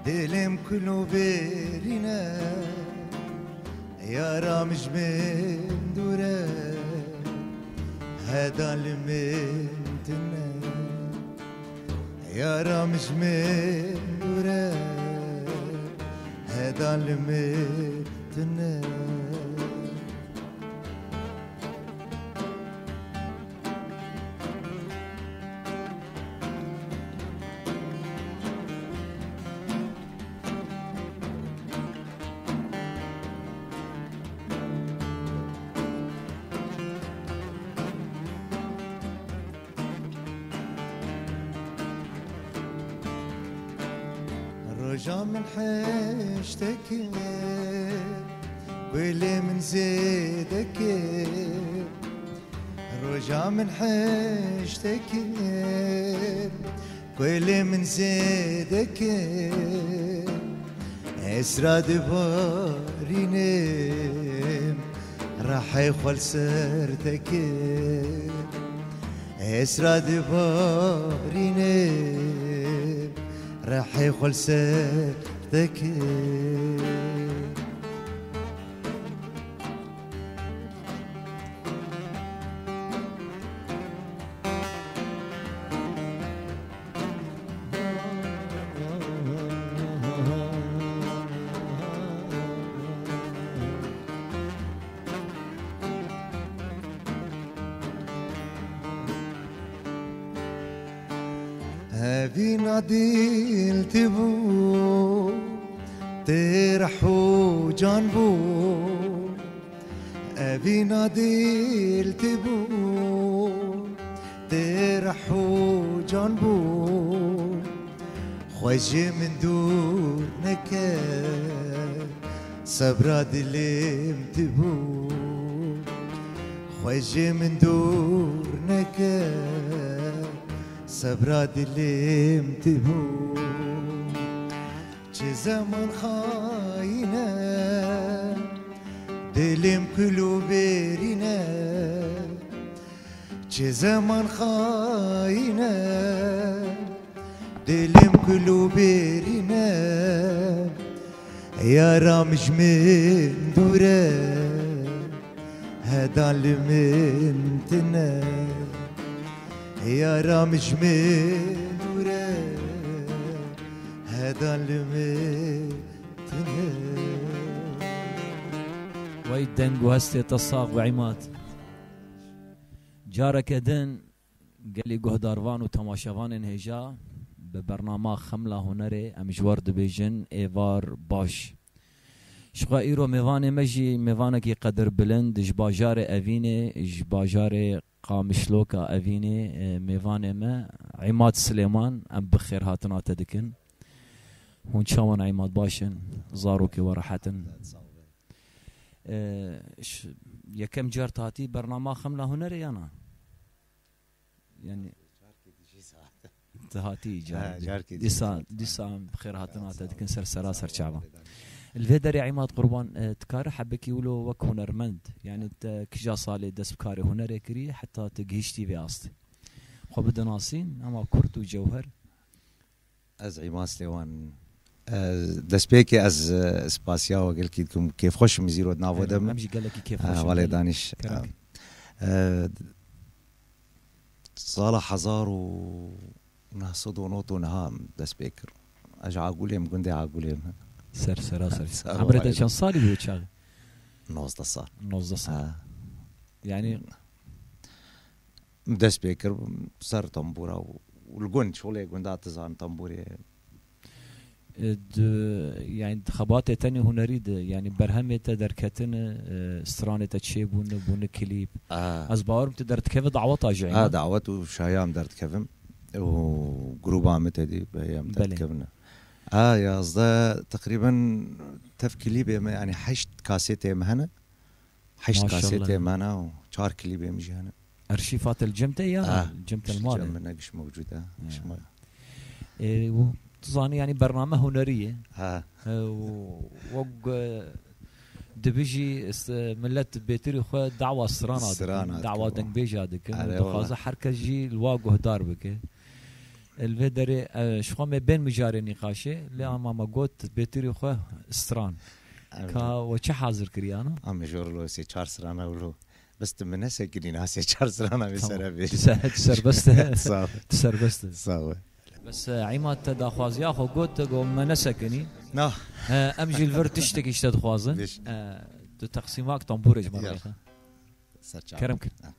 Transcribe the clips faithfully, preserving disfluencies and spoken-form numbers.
Dilê min kul û bêrîn e, yara min ji min dûr e, heda li min tune. Yara min ji min dûr e, heda li min tune. Roja min hişteke, gulê min zêdeke. Roja min hişteke, gulê min zêdeke. Esra dibarînim, rehê xwe li ser deke. Esra dibarînim, rehê xwe li ser deke. Evîna dîl tê bû, tê reh û can bû. Evîna dîl tê bû, tê reh û can bû. Xwe ji min dûr neke, sebra dilê min tê bû. Xwe ji min dûr neke, sebra dilê min tê bû. Çi zeman xayîn e, dilê min kul û bêrîn e. Çi zeman xayîn e, dilê min kul û bêrîn e. Yara min ji min dûr e, heda li min tune. Yara min ji min dûr e, heda li min tune. Wey deng û hestê te sax be Îmad. Careke din gelî guhdarvan û temaşevanên hêja bi bernama Xemla Hunerê em ji we re dibêjin êvar baş. Ji xwe îro mêvanê me jî mêvanekî qedirbilind ji bajarê Evînê, ji bajarê Qamişloka Evînê, e, mêvanê me Îmad Silêman, em bi xêrhatina te dikin. Hûn çawan Îmad, baş in? Zarokê we rehet in? E, ş-, yekem car tu hatî bernama Xemla Hunerê ya na? Yani Carkê dijî saet. Tu hatî Ha, car-, carkê dîsa, dijî saet. Dîsa em bi xêr hatina te dikin ser sera ser çava. Li vê derê Îmad Qurban, e, tu kare hebekî wilo wek hunermend, yani te kija salê dest bi karê hunerê kirî, heta tu gihiştî vê astê? Xwe bidinasîn, ama kurt û cewher. Ez Îmad Silêman. Ez, destpêkê ez, e, spasiya we gelkî dikim. Kêfxweş im zîro di nava de Em, min. Em jî gelekî kêfxweş Ha, in, walê gelek. Danîş. Kerem. E, sala hezar û neh sed û nod û neh em dest pê kir. Ez ji Agulê me, gundê Agulê me. Ser, sera ser. Sağ ol, Emrê te aydın. Çend salî bû çaxê? Nozdeh sal. Nozdeh sal. Ha. Yani Dest pê kir ser tembûra û, û li gund, şolê gunda, tu zan tembûrê. E, di, yani xebatê tenê hunerî de, yani berhemê te derketine, e, stranê te çêbûne, bûne klîp. A. Ez bawerim tu derdikeve daweta jî, Ha, ha? Dawet û şayam derdikevim. Û grûba min tedî, em Belê. Derdikevine. A, yazdeh, teqrîben tev klîbê me, yani heşt kasetê me hene. Heşt Maşallah. Kasetê me ne û çar klîbê min jî hene. Arşîfa te li cem te ya? Ah, cem te li mal e? Cem min ne giş mewcûd e. Ha. Giş mal. E, û tu zanî, yani bername hunerî ye. Ha. E, û wek, e, dibijî, s-, millet bêtirî xwe dawa strana dikin, Strana dikin, dawa o. Dengbêja dikin. Are, û dixwaze wala. Her kes jî li wa guhdar bike. Li vê derê, e, ji xwe me bên mijarê nîqaşê, lê ama me got bêtirî xwe stran. Evet. Ka we çi hazir kiriye, ana? Em jor lo sê çar strana wilo. Bes tu min nesekinî, na sê çar strana vê Tamam. sere bê. Tu ser, tu serbest e. Sağ ol. Tu serbest e. Sağ ol. Bes, e, Îmad te daxwaziya xwe got, te got me nesekinî. Na. E, em jî li vir tiştekî ji te dixwazin. Bêş. E, tu teqsîmak tembûrê ji me Ya. rêxe. Ser çav. Kerem kir. Ha.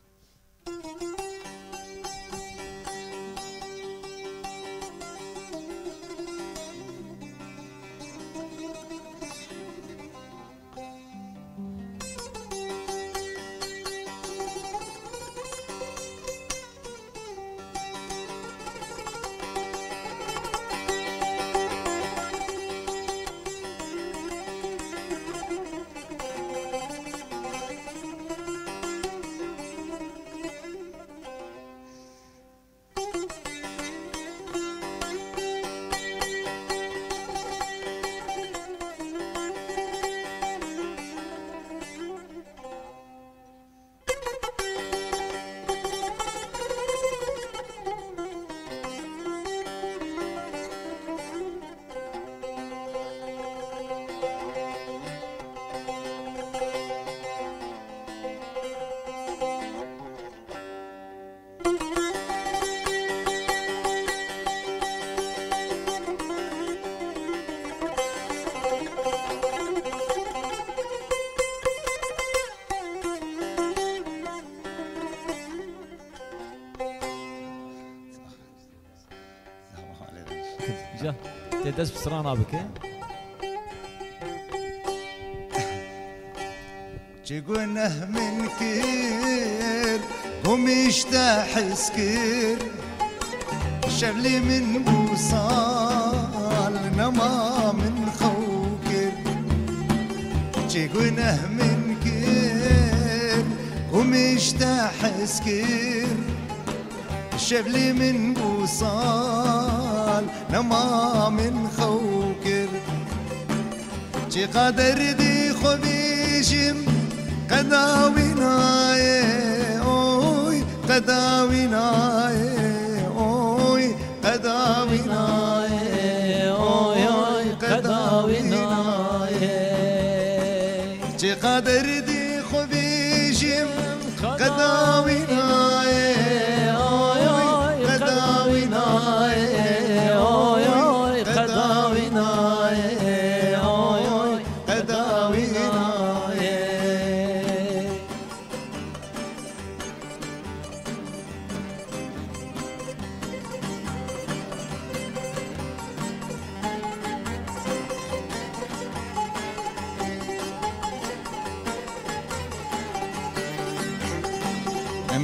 Ja, tê dest bi strana bike. Çi guneh min kir, ku min ji te hez kir. Şevlê min bû sal, nema min xew kir. Çi guneh min kir, ku min ji te hez kir. Şevlê min bû sal, nema min xew kir. Çiqa derdî xwe bêjim, qeda wî nayê, oy, qeda wî nayê, oy, qeda wî nayê, oy, oy, qeda wî nayê. Çiqa derdî xwe bêjim, qeda wî nayê, oy, oy, qeda wî nayê, oy, oy, qeda wî nayê, oy, oy, qeda wî nayê.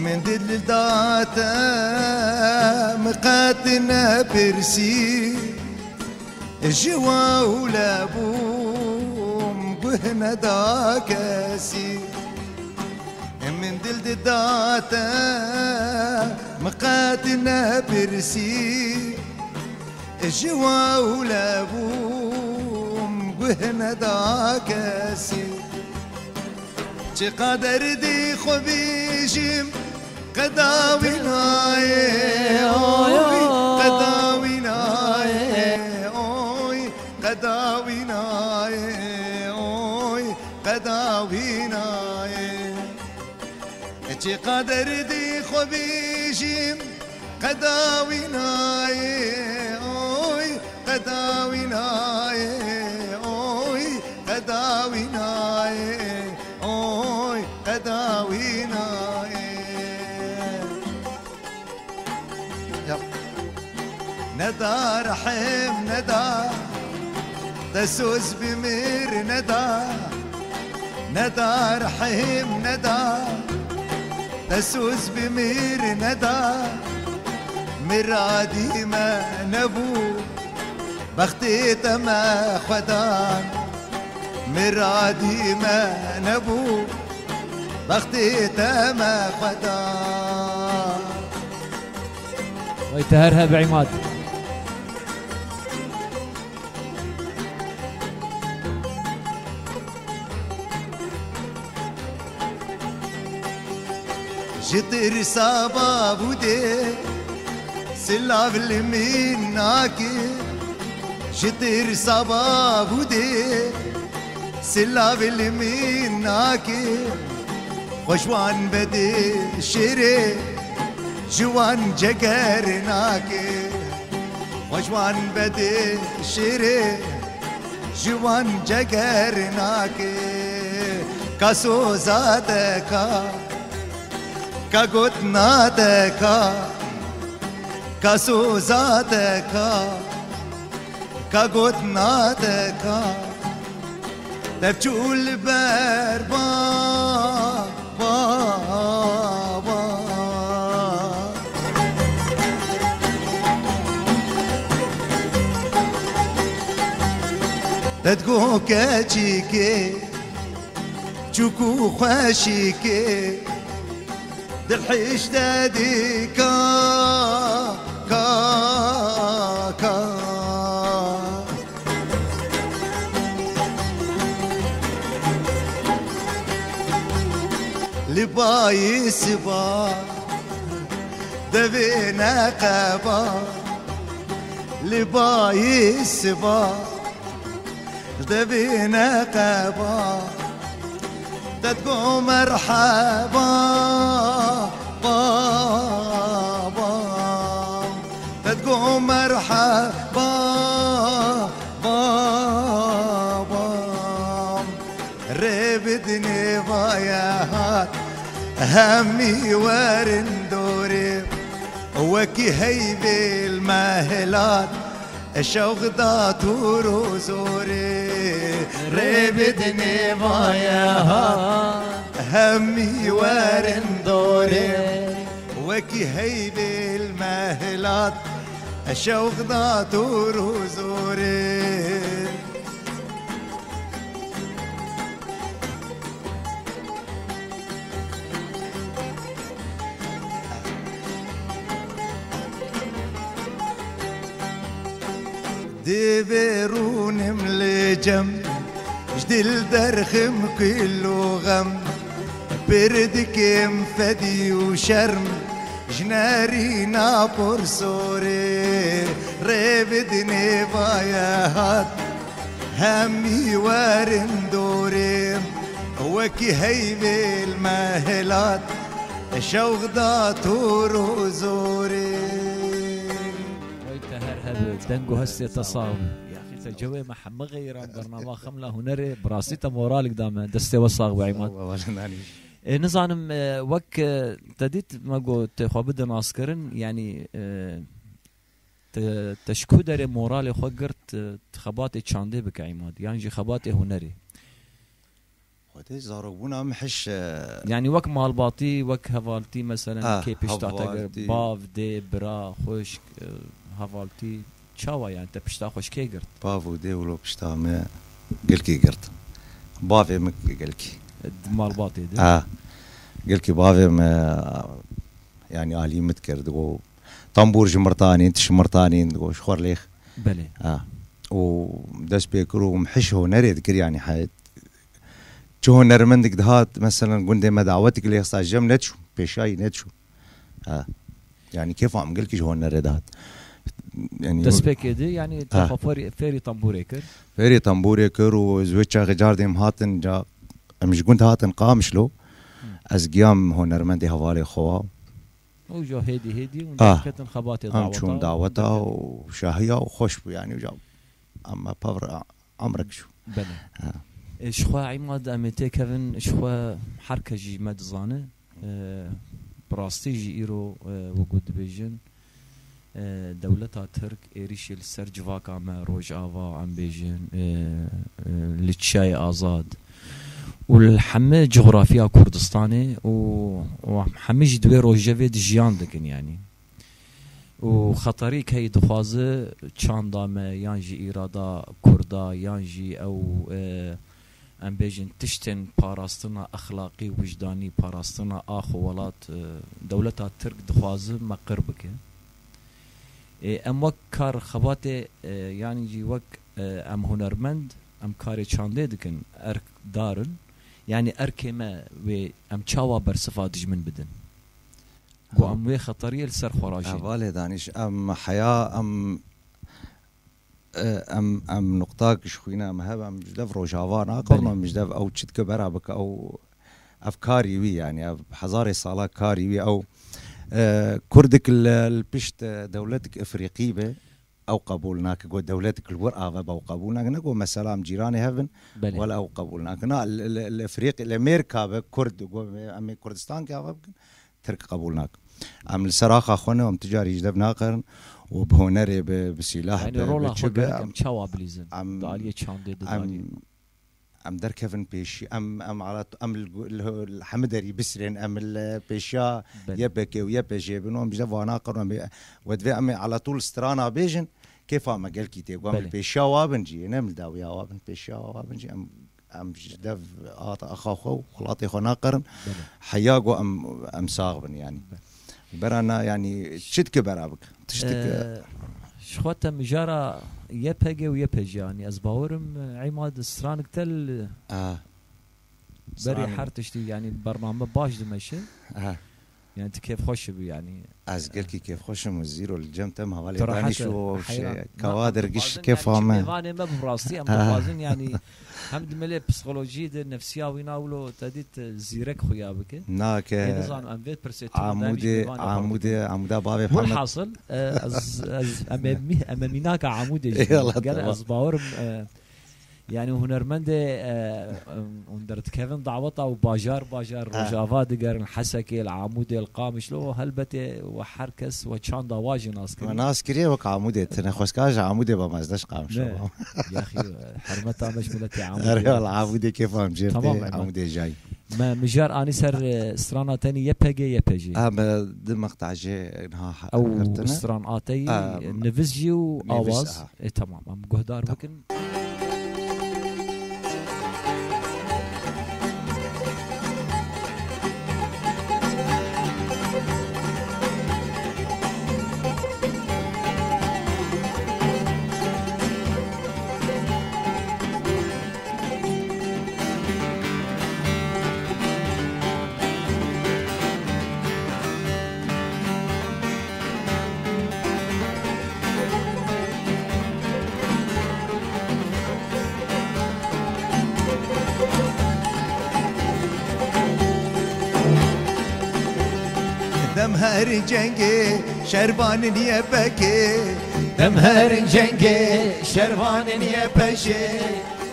Min dil da te, min qet nepirsî. Ji we wile bûm, guh neda kesî. Min dil dida te, min qet nepirsî. Ji we wile bûm, guh neda kesî. Çiqa derdî xwe bêjim, qeda wî nayê, oy, qeda wî nayê, oy, qeda wî nayê, oy, qeda wî nayê. Çiqa derdî xwe bêjim, qeda wî nayê, oy, qeda wî nayê, oy, qeda wî nayê, oy, qeda wî nayê. Ya. Neda rehim neda, te soz bi mir neda. Neda rehim neda, te soz bi mir neda. Miradî me nebû, bextê te me xwedan. Miradî me nebû, bextê te me xwedan. Wey te her hebe Îmad. Ji tirsa bav û dê, Silav li min nake, ji tirsa bav û dê. Silav li min nake, xwe ji wan bedê şêrê, ji wan ceger nake. Xwe ji wan bedê şêrê, ji wan ceger nake. Ka soza te ka, ka gotina te ka, ka soza te ka, ka gotina te ka. Te çû li ber ba, ba, ba. Te digo keçikê, çûk û xweşikê, dil hişte dîka, ka, ka. Li bayî siba, devê neqeba, li bayî siba, devê neqeba. Te digo merheba, ba, ba. Te digo merheba, ba, ba. Rê bidinê vaye hat, hemî werin dorê. Wekî heyvê li me hilat, şewq da tûr û zorê. Rê bidinê vaye hat, hemî werin dorê. Wekî heyvê li me hilat, şewq da tûr û zorê. Divê rûnim lê cem, ji dil derxim kul û xem, pir dikim fedî û şerm, ji nerîna porsorê. Rê bidinê vaye hat, hemî werin dorê, wekî heyvê li me hilat, şewq da tûr û zorê. Wey te her hebe, deng û hestê te sax be. Yaxî te cewê me hemî xeyran bernama Xemla Hunerê, bi rastî te moralik da me, destê we sax be Îmad. Sağ ol, Valenanî. E, nizanim, e, wek, e, te dît me got, te xwe bide naskirin, yanî, e, te, te ji ku derê moralê xwe girt, e, xebatê çandê bike Îmad, yan jî xebatê hunerê? Xwedê zarokbûna min hiş, e, Yanî wek malbatî, wek hevaltî, meselen, Ha, kê pişta te girt, hevaltî. Bav, dê, bira, xwişk, e, hevaltî, çawa yani te pişta xwe ji kê girt? Bav û dê wilo pişta me gelkî girt. Bavê min gelkî. E, di malbatê de? Ha. Gelkî bavê min, e, yani alî min dikir, digo, tambûr ji mir tanîn, tiş ji mir tanîn, digo, ji xwe lêx. Belê. Ha. Û dest pê kir û min hiş hunerê dikir, yani, he-, çi hunermendek dihat, meselen, gundê me dawetek lê xista, jem neçû, pêşayî neçû. Ha. Yani, kêfa min gelkî ji hunerê dihat. Yani, Destpêkê de, yani, te Ha. xwe fêrî, fêrî tambûrê kir? Fêrî tambûrê kir û ez wê çaxê cardê em hatin, ca, em ji gund hatin Qamişlo. Hı. Ez giyam hunermendê hevalê xwe wa. Û jo hêdî hêdî hûn Ah. derketin xebatê Em daweta çûn û daweta derketin. û şahiya û xweş bû, yani, uca em me pevr emrek çû. Belê. Ha. E, ji xwe Îmad em ê têkevin, ji xwe her kes jî me dizane. E, bi rastî jî îro, e, wekû dibêjin, e, dewleta Tirk êrîşê li ser civaka me Rojava, em bêjin, e, e, li Çiyayê Azad û li hemî coxrafiya Kurdistanê û, û em hemî jî di wê rojevê de jiyan dikin, yanî. Û xeterîk heye dixwaze çanda me yan jî îrada Kurda yan jî ew, e, em bêjin tiştên parastina exlaqî, wijdanî, parastina ax û welat, e, dewleta Tirk dixwaze me qir bike. Ê, em wek kar xebatê, e, yanî jî wek, e, em hunermend, em karê çandê dikin, erkdar in. Yanî erkê me wê em çawa bersiva dijmin bidin? ku em wê xeteriyê li ser xwe rajîn. Hevalê Danîş, em heya, em, e, em, em nuqtak ji xwîna em hebe, em ji dev Rojava naqirin, Belê. Em ji dev ew çitke bera bike, ew, ev karî wî, yanî ev hezarê sala karî wî, ew, e, Kurdik li, li pişt, e, dewletik Efrîqî be, ew qebûl nake, got dewletik li wir ave be, ew qebûl nake, ne got mesela em cîranê hev bin, Belê. Wele ew qebûl nake. Na, li, li, li Efrîqî, li Mêrka be Kurd, got em ê Kurdistankê ave bikin, Tirk qebûl nake. Em li ser axa xwe ne, em tu carî ji dev naqirin û bi hunerê, bi, bi sîlah, Yanî bi, rola bi xwe çi be, gerek em em, çawa bilîzin? Em, Di aliyê çandê, di em, aliyê em derkevin pêşî, em, em ala, em li, li, li hemî derî bisirên, em li pêşiya Belê. Y P G û Y P G bin, em ji dev naqirin, em ê, we divê em ê ala tûl strana bêjin, kêfa me gelkî tê, ku em li Belê. Pêşiya wa bin jî, ne em li dawiya wa bin, pêşiya wa bin jî, em, em ji dev ata axa xwe û welatê xwe naqirin, Belê. Heya ku em, em sax bin, yanî. Belê. Bera na, yanî, çi dike bera bike? Tiştik, Ee, ji xwe te mijara Y P G û Y P G, yanî ez bawerim, e, Îmad, stranik te li Ah. berê Stranik. Her tiştî, yanî bername baş dimeşe. Aha. Yanî tu kêfxweş bî, yanî. Ez gelkî kêfxweş im û zîro li cem te, hevalê Tu rehet Danîş e, û heyran. Şe-, Na, Kawadir em giş dixwazin, kêfa yanî, me. Mêvanê me bi rastî, em Aha. Dixwazin, yanî, hem di melê psîkolojiyê de nefsiya wî na wilo te dît, e, zîrek xuya bike. Nake. Ê, nizanim, em vê pirsê tu Amûdê, mêvanê xwe Amûdê, Amûda bavê Hemmet. Wilhasil, e, ez, ez, em ê mî-, em ê mînaka Amûdê jî. Eyvallah, Gel tamam. Ez bawerim, e, yanî hunermendê, e, em, hûn derdikevin daweta û bajar, bajar Ha. Rojava digerin, Hesekê, li Amûdê, li Qamişlo, helbetê we her kes we çanda wa jî nas kirî. Me nas kiriye wek Amûdê, tine xweska ji Amûdê bam, ez ne ji Qamişlo Ne. Bam. Yaxî, hermeta me ji miletê Amûdê. Erê, wala Amûdê kêfa em jê Tamam, tê, Emad. Amûdê jayî. Me mijar anî ser, e, strana tenî Y P G, Y P G. Ha, me di meqta jê niha ha-, Ew girtine. Stran ateyî, Ha, nivîs jî û nivîs, awaz. Ha. E, tamam, em guhdar Tamam. Bikin. Dem herin cengê şervanên Y P G, dem herin cengê şervanên Y P G.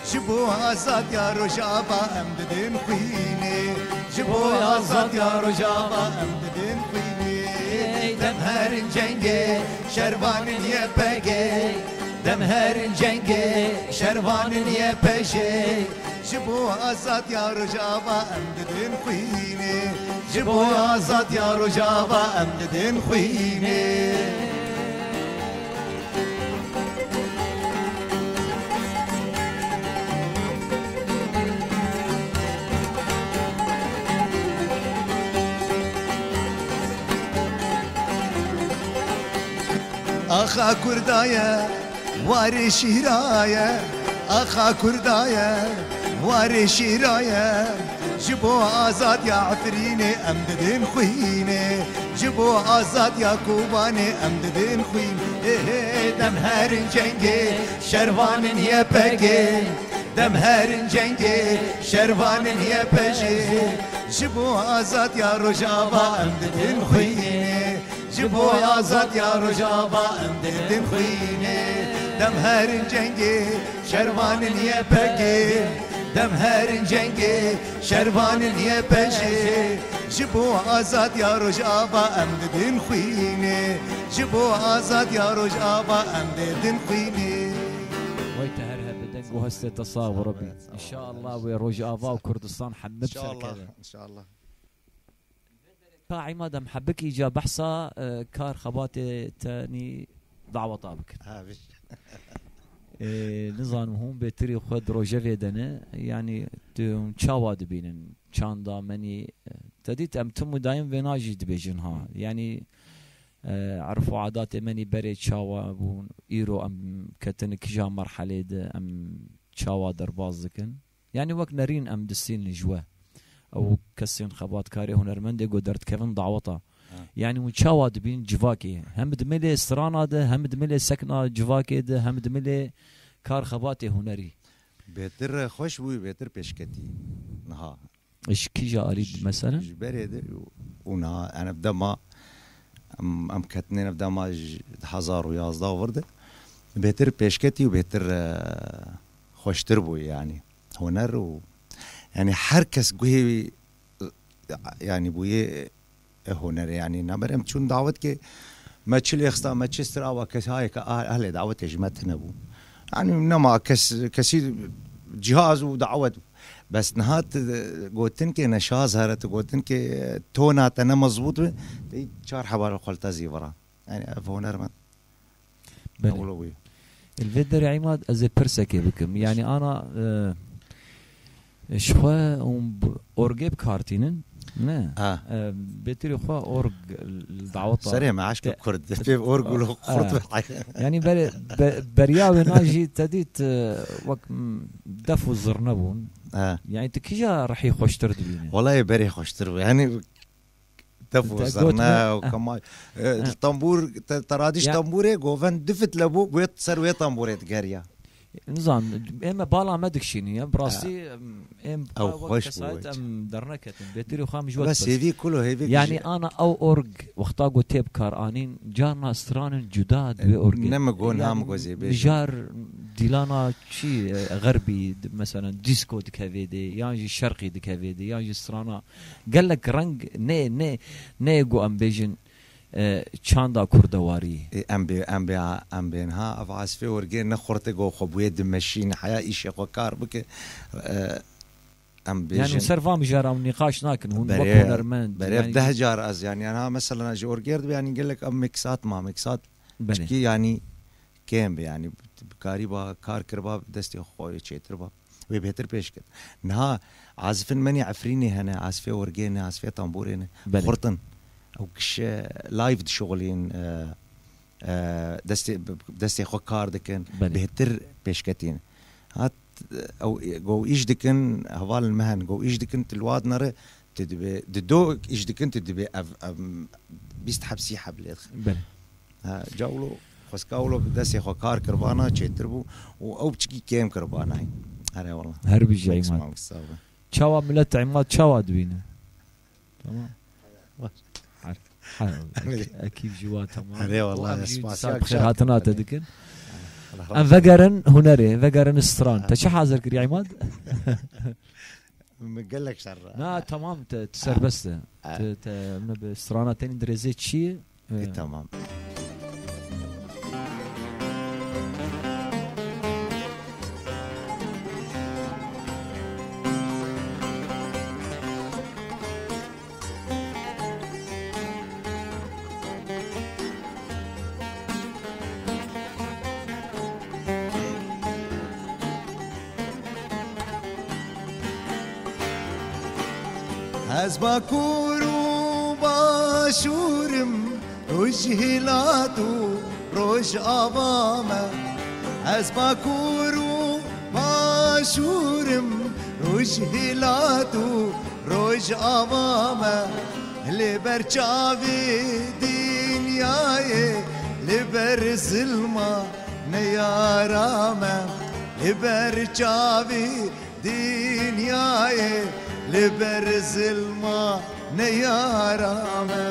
Ji bo azadiya Rojava em didin xwînê. Ji bo azadiya Rojava em didin xwînê. Dem herin cengê şervanên Y P G. Dem herin cengê şervanên Y P G. Ji bo azadiya Rojava em didin xwînê. Ji bo azadiya Rojava em didin xwînê. Axa Kurda ye, warê şîra ye. Axa Kurda ye, warê şîra ye. Ji bo azadiya Efrînê em didin xwînê. Ji bo azadiya Kobanê em didin xwîn. Ê, ê, dem herin cengê şervanên Y P G. Dem herin cengê şervanên Y P G. Ji bo azadiya Rojava em didin xwînê. Ji bo azadiya Rojava em didin xwînê. Dem herin cengê şervanên Y P G. Dem herin cengê şervanên Y P G. Ji bo azadiya Rojava em didin xwînê. Ji bo azadiya Rojava em didin xwînê. Wey te her hebe deng û hestê te sax bi Rebî. Sağ ol, sağ ol. İnşallah wê Rojava û Kurdistan hemî bi ser keve. İnşallah, inşallah. Ka Îmad, em hebikî ca behsa, e, kar xebatê tenî daweta bikin. Ha, biş. E, nizanim hûn bêtirî xwe di rojevê de ne, yanî tu hûn çawa dibînin, çanda menî, e, te dît em tim û dayim vêna jî dibêjin ha. Yanî, e, erf û adatê menî berê çawa bûn, îro em ketin kija merhelê de em çawa derbas dikin. Yanî wek nerîn em distînin ji we. Ew kesên xebatkarê hunermendê ku derdikevin daweta. Ha. Yani hûn çawa dibînin civakê? Hem di milê strana de, hem di milê sekna civakê de, hem di milê kar xebatê hunerî. Bêtir xweş bûyî, bêtir pêşketî. Niha. Ji kîja alî mesela? Ji berê de û niha, yani ev dema, em, em ketine ev dema ji hezar û yazdeh vir de. Bêtir pêşketî û bêtir, e, xweştir bûyî yani. Huner û, yani her kes guhê wî, e, yani bûyê e, hunerê, yani naber em çûn dawetkê me çi lêxista, me çi stir awa kes hayê ke ah-, ehlê dawetê ji me tune bû. Yani nema kes, kesî cihaz û dawet bû. Bes niha tu gotin ke neşaz here, tu gotin ke tona te ne mezbût be, te çar heba xwe li te zîvira. Yani ev hunermend. Belê. Ewlo bûye. Li vê derê Îmad ez ê pirsekê bikim. Yani ana, e, ji xwe hûn bi orgê bi kar tînin, ne? Ha. E, bêtirî xwe org li daweta Serê me eşk te-, kurd. Pê org û lo kurd ha. Be. Yani berê, be-, beriya wê na jî te dît, e, wek, m, def û zirne bûn. Ha. Yani tu kîja rihî xweştir dibîne? Walayi berê xweştir bû. Yani Tef û zirne û kema-, e, tambûr, te, te radîş tambûrê govend du fit le bû, wê ser wê tambûrê digeriya. Nizam, êm me bala me dikişînin ya. Bi rastî, em, êm ew xweş bû kesayet em derneketin. Bêtirî xwe em ji we Bes hêvî kulo, hêvî Yani ana ew org, wexta ku tê bi kar anîn, carna stranin cuda di wê orgê. Ne mi gon, ha mi go zê bêjin. Mijar dîlana çi, e, xerbî, mesela, disco dikevê dê, yan jî şerqî dikevê dê, yan jî strana Gelek reng ne, ne, ne ku em bêjin, e, çanda kurdewarî. E, em bê, em bê, em bên ha, ev asfê orgê ne xurte go xwe bûye dimeşîn, heya îşê xwe kar bike. E, em Yani bêjin ser va mijara hûn nîqaş nakin, hûn wek Berê, hunermend, berê yani deh car ez, yani, yani ha, mesela ji orgê dibe, yani gelek em miksat ma, miksat Belê. Çikî, yani, kêm be, yani, bi karî ba, kar kiriba, destê xwe çêtir ba. Wê bêtir pêş ket. Niha azifin menî Efrînê hene, azifê orgê ne, azifê tambûrê ne. Belê. Xurt in. Ew giş, e, live dişuxulîn, e, e, destê, destê xwe kar dikin, Belê. Bêtir pêşketîn. Hat, ew, go îş dikin, hevalin me hen, go îş dikin, tu li wa dinere, tu dibê, di do îş dikin, tu dibê ev, ev bîst heb, sî heb lê dixin. Belê. Ha, ca wilo, xwezka wilo bi destê xwe kar kiribana çêtir bû û ew biçikî kêm kiribana. Here wala. Her bijî Îmad. Çawa milet Îmad çawa dibîne? Tamam. Her, her, ek-, ekîb ji wa tamam. Here wala, û em jî spasiya dîsa bi xêr hatina te dikin. Em vegerin hunerê, vegerin stran. Te çi hazir kiriye Îmad? Min gelek şer. Na, tamam, te, tu serbest e. Ha. Te, te, me bi strana tenî dirêzê çi? E, tamam. Ez Bakur û Başûr im, Rojhilat û Rojava me. Ez Bakur û Başûr im, Rojhilat û Rojava me. Li ber çavê dinyayê, li ber zilma neyara me. Li ber çavê dinyayê, li ber zilma neyara me.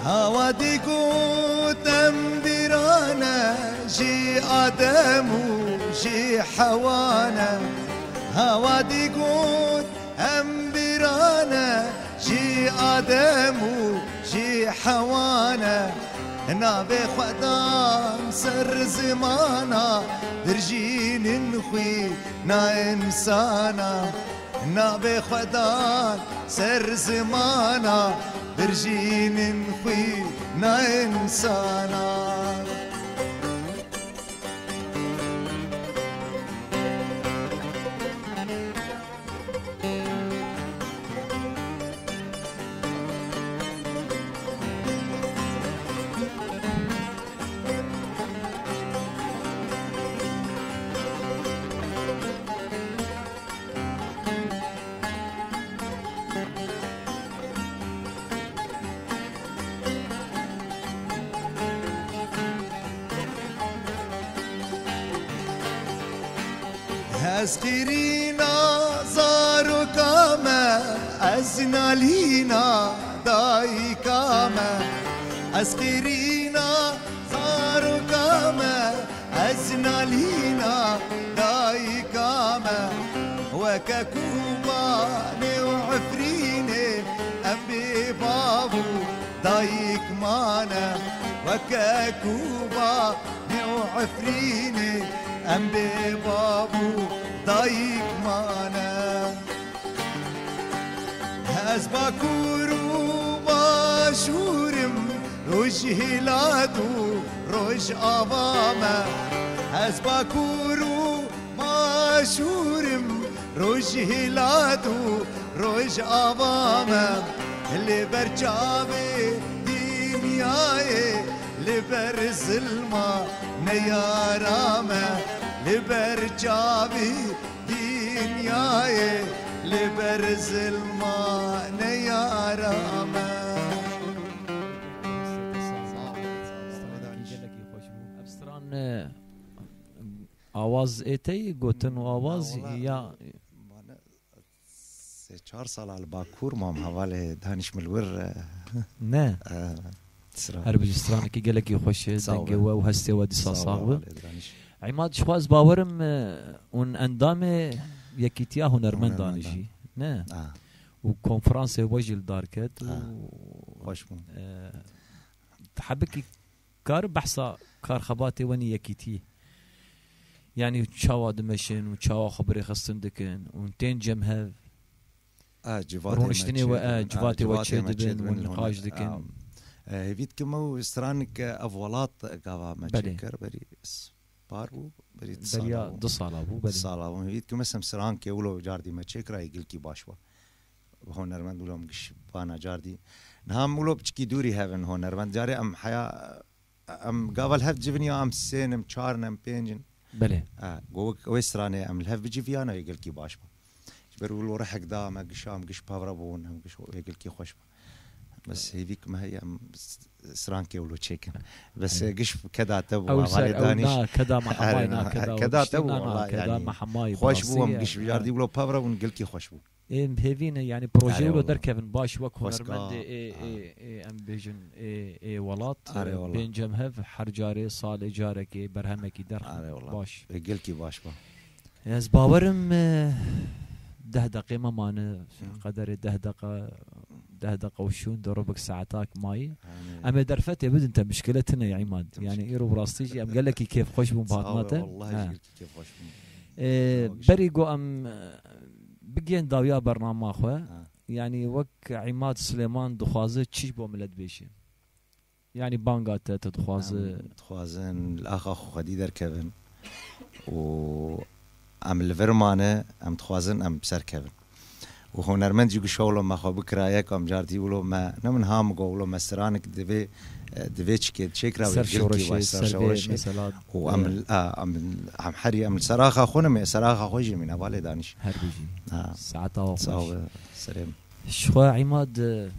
Hawa digot em bîrane jî Adem û jî Hewa ne. Hawa digot em bîrane jî Adem û jî Hewa ne. Navê xwe dan ser zimana, dirjînin xwîna insana. Navê Xwedan ser zimana, birjînin xwîna insana. Ez qîrîna zaroka me, ez nalîna dayika me. Ez qîrîna zaroka me, ez nalîna dayika me. Weke Kobanê û Efrînê em bê bav û dayik mane. Weke Kobanê û Efrînê em bê bav û dayik mane. Ez Bakur û Başûr im, Rojhilat û Rojava me. Ez Bakur û Başûr im, Rojhilat û Rojava me. Li ber çavê dinyayê, li ber zilma neyara me. Li ber çavê dinyayê, li ber zilma neyara me. Gelekî xweş bû. Ev stran, e, awaz ê te yî, gotin û awaz Na, wala, ya mane, sê çar sala li Bakur mam, hevalê Danîş min li wir, e, Ne. e, stran. Her bijî stranekî gelekî xweş e, Sağ ol. dengê we û hestê we dîsa Sağ ol, sax be. hevalê Danîş. Îmad, ji xwe ez bawerim, e, hûn endamê Yekîtiya Hunermendan Hunermendan. jî, ne? Ah. Û konferansê we jî li dar ket û, Ah. Xweş bû. e, hebikî kar behsa karxebatê we nî Yekîtiyê. Yanî çawa dimeşin û çawa xwe birêxistin dikin û tên cem hev. A, civatê me Rûniştinê we, çêdibin. e, A, civatê we civatê me çêdibin çêdibin û li nîqaş Huner-, dikin. a, e, hêvî dikim ew stranik, e, ev welat gava me Belê. çêkir, berî s-, par bû, berî du sala Beriya bû. du sala bû, Du belê. sala bû. Hêvî dikim, em strankê wilo cardî me çêkira, yê gilkî baş bû. Hunermend wilo em giş bana cardî. Niha em wilo piçkî dûrî hev in hunermend. Carê em heya, em gava li hev civin ya em sê in, em çar in, em pênc in. Belê. Ha, go wek wê stranê em li hev biciviyana, yê gilkî baş bû. Ji ber wilo rehek da me gişa, em giş pevre bûn, em giş wê gilkî xweş bû. Bes hêvîk me heye em s-, strankê wilo çêkin. Bes Heye. giş keda te bû, Ew ser, hevalê ew Danîş. na, keda me Erê, hemayê na, na, keda keda te tiştî bû, na, na, wala, keda yanî. me hemayê, Xweş bû, em birasî, giş e, vijardî wilo pevre bûn, gilkî xweş bû. Êm hêvî ne, yanî projeyê Erê wilo wala. derkevin baş wek Xweska, hunermendê ê, ha. ê, ê, em bêjin, ê, ê welat, Erê e, wala. bên cem hev her carê salê carekê berhemekî derxin. Erê wala. Baş. Ê, gelkî baş ba. Ez bawerim, e, deh deqê me mane, Hı. qederê deh deqa, deh deqa û şûn, de rubik saetak mayî. Yanî Em ê derfetê bidin te, muşkile tine ya Îmad. Yanî îro bi rastî jî em gelekî kêfxweş bûn bi Sağ ol, hatina te. Wallahî Ha. jî gelkî kêfxweş bûn. E, Sağ ol, berî go em, e, bigihên dawiya bernama xwe, Ha. yanî wek Îmad Silêman dixwaze çi ji bo milet bêje? Yanî banga te, te dixwaze Em dixwazin li axa xwe xwedî derkevin û em li vir mane, em dixwazin em serkevin. Û hunermend jî gişa wilo me xwe bikira yek, em cardî wilo me, ne min ha min got, wilo me stranik divê, e, divê çikê çêkira wê Ser gilkî şoreşê, baş, ser ser vê şoreşê. mesela, Û em, e, li, a, em, em herî em li ser axa xwe nimê, ser axa xwe jî mîne, hevalê Danîş. Her bijî. Ha. Saeta we Sağ xweş. ol, serê min. Ji xwe Îmad, e,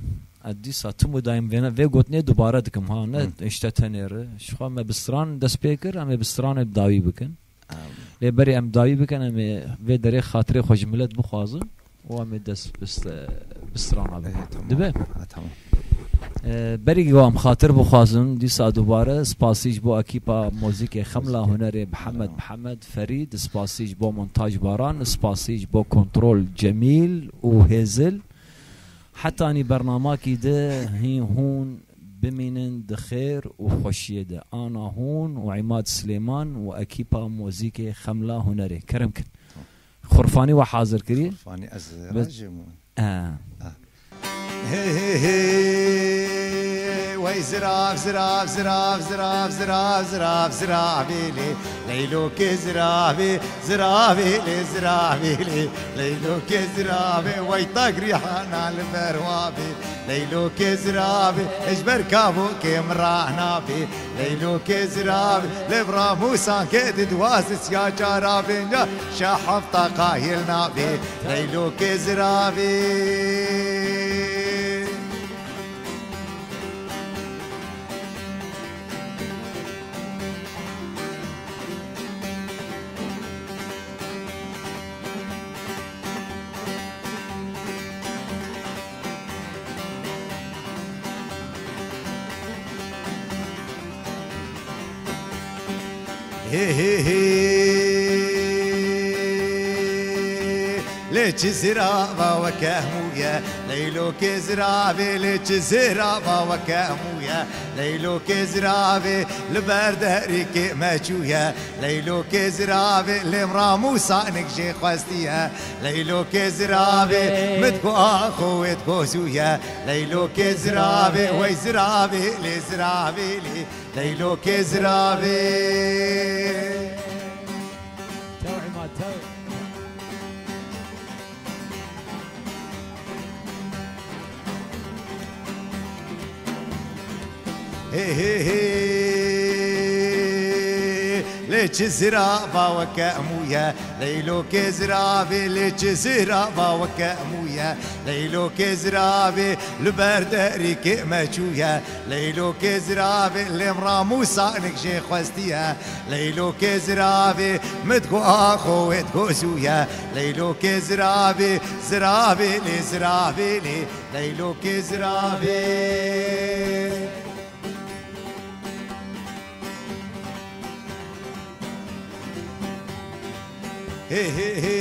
ez dîsa tim û dayim vêne, vê gotinê dubare dikim ha, ne Hı. işte tenêre. Ji xwe me bi stran dest pê kir, em ê bi stranê dawî bikin. Em. Lê berê em dawî bikin, em ê vê derê xatirê xwe ji milet bixwazin û em ê dest bi st-, bi strana bikin. Ê, tamam. Dibe? Ha, tamam. E, berî ku em xatir bixwazin, dîsa dubare spasî ji bo ekîpa muzîkê Xemla Muzîkê. Hunerê Mihemed Tamam. Mihemed Ferîd, spasî ji bo montaj Baran, spasî ji bo kontrol Cemîl û Hêzil. Hetanî bernamakî di hîn hûn bimînin di xêr û xweşiyê de. Ana hûn û Îmad Silêman û ekîpa muzîkê Xemla Hunerê. Kerem kin. Tamam. Qurfanî we hazir kirî. Qurfanî ez Bi- rajim. He. He, he, he. Wey zirav, zirav, zirav, zirav, zirav, zirav, ziravê lê. Leylokê ziravê, ziravê lê, ziravê lê. Leylokê ziravê, wey tag rîhana li ber wa bê. Leylokê ziravê, ez ji ber kavokê min ranabê. Leylokê ziravê, lê bi ramûsan kê di diwazisiya cara bênca şa hefta qayil nabê. Leylokê ziravê. Hê, hê, hê. Lê çi zirava weke hemû ye, leylokê ziravê, lê çi zirava weke hemû ye, leylokê ziravê, li ber derîkê me çûye, leylokê ziravê, lê min ramûsanik jê xwestiye, leylokê ziravê, min digo axo wê digo zû ye, leylokê ziravê, wey ziravê, lê ziravê, lê. Leylokê ziravê. Tew Îmad, tew. Hê, hê, hê. Lê çi zirava weke hemû ye. Leylokê ziravê, lê çi zirava weke hemû ye. Leylokê ziravê, li ber derîkê me çûye. Leylokê ziravê, lê min ramûsanik jê xwestiye. Leylokê ziravê, min digo axo wê digo zû ye. Leylokê ziravê, ziravê lê, ziravê lê. Leylokê ziravê. Hê, hê, hê.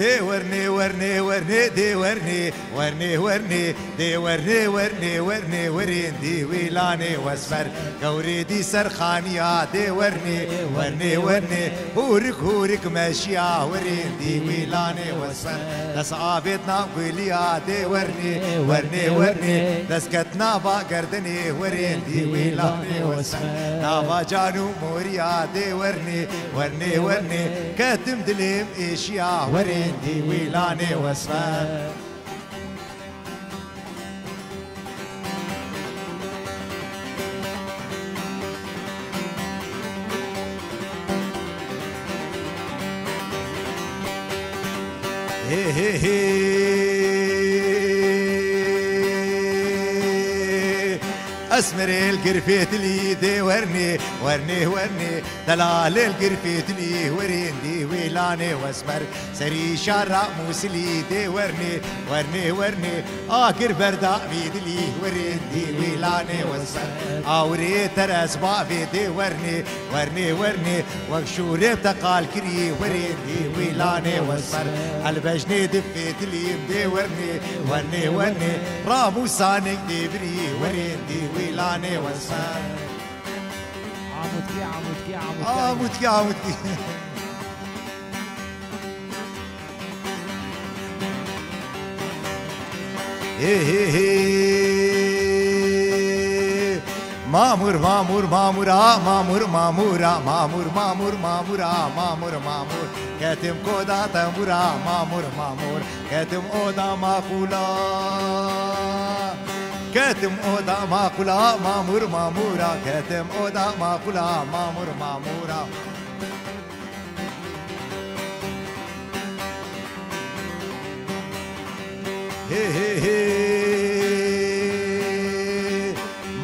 Dê wernê, wernê, wernê, dê wernê. Wernê, wernê, dê wernê, wernê, wernê, werên dî wî lanê wesmer. Gewrê dî ser xaniya, dê wernê, wernê, wernê. Hûrik, hûrik meşiya, werên dî wî lanê wesmer. Dest avêt nav guliya, dê wernê, wernê, wernê. Dest ket nava gerdenê, werên dî wî lanê wesmer. Nava can û moriya, dê wernê, wernê, wernê. Ketim dilêm êşiya, werên dî wî lanê wesmer. Hê, hê, hê. Esmerê li girfê dilî dê wernê, wernê, wernê. Delalê li girfê dilî werên dî wî lanê wesmer. Serî şara Mûsilî dê wernê, wernê, wernê. Agir berdavî dilî werên dî wî lanê wesmer. Awirê teres bavê dê wernê, wernê, wernê. Wek şûrê bi te qal kirî, werên dî wî lanê wesmer. Helbejnê difê dilîm dê wernê, wernê, wernê. Ramûsanik dê birî, werên dî wî lanê wesmer. Amûtkî, amûtkî, amûtkî. Amûtkî, amûtkî. Hê, hê, hê. Mamur, mamur, mamura, mamur, mamura, mamur, mamur, mamura, mamur, mamur. Ketim koda tembura, mamur, mamur. Ketim oda maqula. Ketim oda maqula, mamur, mamura. Ketim oda maqula, mamur, mamura. Hê, hê, hê.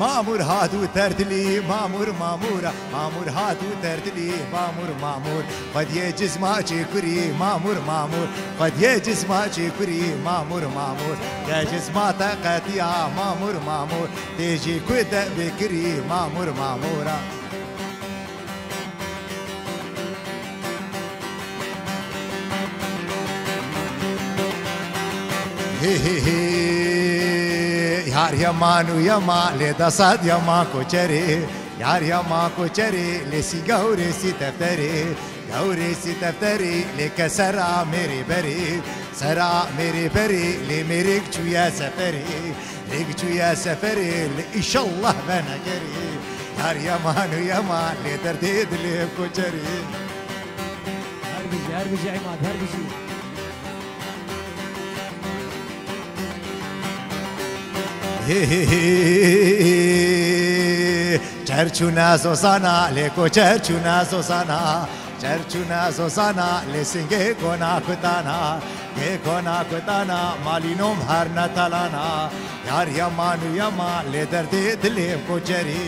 Mamur hat û tertilî, mamur, mamura. Mamur hat û tertilî, mamur, mamur. Xwediyê cisma çêkurî, mamur, mamur. Xwediyê cisma çêkurî, mamur, mamur. Te cisma te qetiya, mamur, mamur. Tê jî ku te bikirî, mamur, mamura. Hê, hê, hê. Yar yema nû yema, lê desat yema koçerê. Yar yema koçerê, lê sî gewrê sî tefterê. Ewrêsî tefterî lê ke sera mêrî berî, sera mêrî berî lê mêrik çûye seferî, mêrik çûye seferî lê îşallah venegerî. Yar yeman û yeman lê derdê dilê koçerî. Her bijî, her bijî Îmad, her bijî. Hê, hê, hê. Çer çûne zozana, lê koçer çûne zozana. Çer çûne zozana, lê singê gona kutana. Gê gona kutana, malî nom her netelana. Yar yeman û yeman, lê derdê dilê koçerî.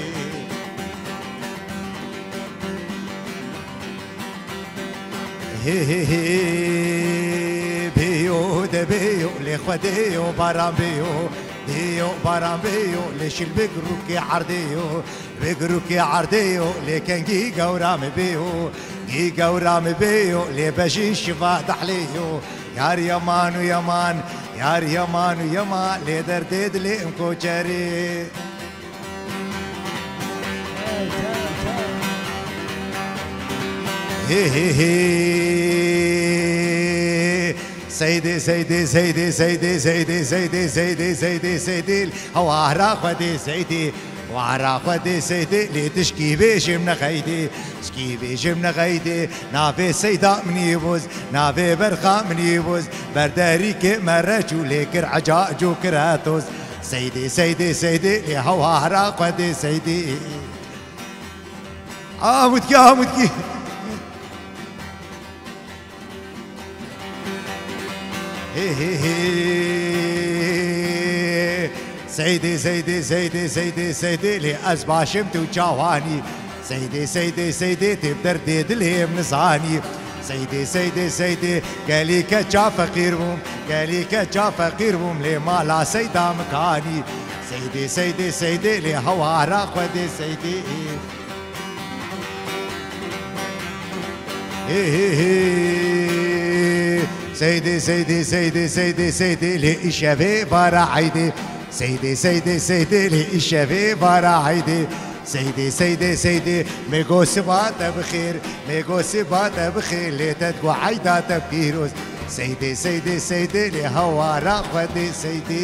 Hê, hê, hê, bêyo de bêyo, lê Xwedê yo baran bêyo. Bêyo baran bêyo, lê şil bi girûkê erdê yo. Bi girûkê erdê yo, lê kengî gewra min bêyo. Gî gewra min bêyo, lê bejî şiva dehlê yo. Yar yeman û yeman, yar yeman û yeman, lê derdê dilê em koçerê. Hê, hê, hê. Seydê, Seydê, Seydê, Seydê, Seydê, Seydê, Seydê, Seydê, Seydê, Hewara Xwedê Seydê, Hewara Xwedê Seydê, lê tişkî bêjim nexeydê, tişkî bêjim nexeydê, navê Seyda minî bûz, navê berxa minî bûz, berderî ke me reç û lê kir eca cû kir etoz. Seydê, Seydê, Seydê, lê Hewara Xwedê Seydê. Amûtkî, Amûtkî. Hê, hê, hê. Seydê, Seydê, Seydê, Seydê, Seydê, lê ez başim tu çawanî. Seydê, Seydê, Seydê, tê bi derdê dilê em nizanî. Seydê, Seydê, Seydê, gelî keça feqîr bûm, gelî keça feqîr bûm, lê mala Seyda min kanî. Seydê, Seydê, Seydê, lê Hewara Xwedê Seydê. Hê, hê, hê. Seydê, Seydê, Seydê, Seydê, Seydê, lê îşevê bara eydê. Seydê, Seydê, Seydê, lê îşevê bara eydê. Seydê, Seydê, Seydê, mêgo siba te bi xêr, mêgo siba te bi xêr, lê te digo eyda te pîroz. Seydê, Seydê, Seydê, lê Hewara Xwedê Seydê.